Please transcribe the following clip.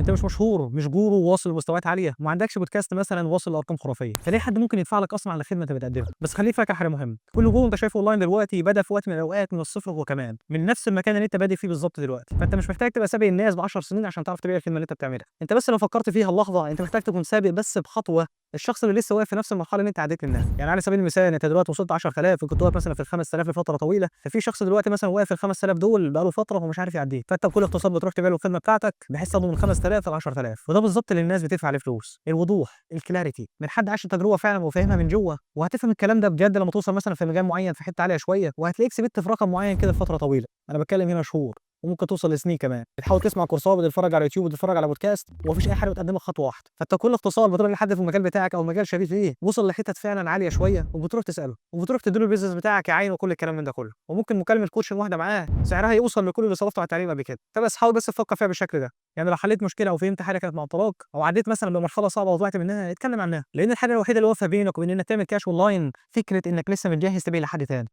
انت مش مشهور، مش guru واصل لمستويات عالية، وما عندكش بودكاست مثلا واصل لارقام خرافيه، فليه حد ممكن يدفع لك اصلا على خدمة انت بتقدمها؟ بس خليك فاكر حاجة مهمه، كل guru انت شايفه اونلاين دلوقتي بدا في وقت من الاوقات من الصفر، هو كمان من نفس المكان اللي انت بادئ فيه بالظبط دلوقتي. فانت مش محتاج تبقى سابق الناس ب 10 سنين عشان تعرف تبيع الخدمة اللي انت بتعملها. انت بس لو فكرت فيها اللحظه، انت محتاج تكون سابق بس بخطوة الشخص اللي لسه واقف في نفس المرحلة اللي انت عديت منها. يعني على سبيل المثال، انت دلوقتي وصلت 10,000 وكنت واقف مثلا في ال 5000 لفترة طويله، ففي شخص دلوقتي مثلا واقف في ال 5000 دول بقاله فترة ومش عارف يعديه، فانت بكل اختصار بتروح تبيع له الخدمة بتاعتك بحيث تاخده من 5000 ل 10,000. وده بالظبط اللي الناس بتدفع عليه فلوس، الوضوح، ال clarity، من حد عاش التجربة فعلا وفاهمها من جوه. وهتفهم الكلام ده بجد لما توصل مثلا في مجال معين في حتة عالية شويه، وهتلاقيك ثبت في رقم معين كده لفترة طويله. انا بتكلم هنا شهور وممكن توصل لسنين كمان. بتحاول تسمع كورسات، بتتفرج على يوتيوب، وتتفرج على بودكاست، ومفيش اي حاجة بتقدمك خطوة واحده. فانت بكل اختصار بتروح لحد في المجال بتاعك او مجال شبيه فيه وصل لحتت فعلا عالية شويه، وبتروح تساله وبتروح تديله ال business بتاعك يا عين وكل الكلام من ده كله. وممكن مكالمة coaching واحدة معاه سعرها يوصل لكل اللي صرفته على التعليم قبل كده. فبس حاول بس تفكر فيها بالشكل ده. يعني لو حليت مشكلة او فهمت حاجة كانت معطلاك، او عديت مثلا بمرحلة صعبة وطلعت منها، اتكلم عنها، لان الحاجة الوحيدة اللي واقفة بينك وبين انك تعمل cash online فكرة انك لسه مش جاهز تبيع لحد تاني.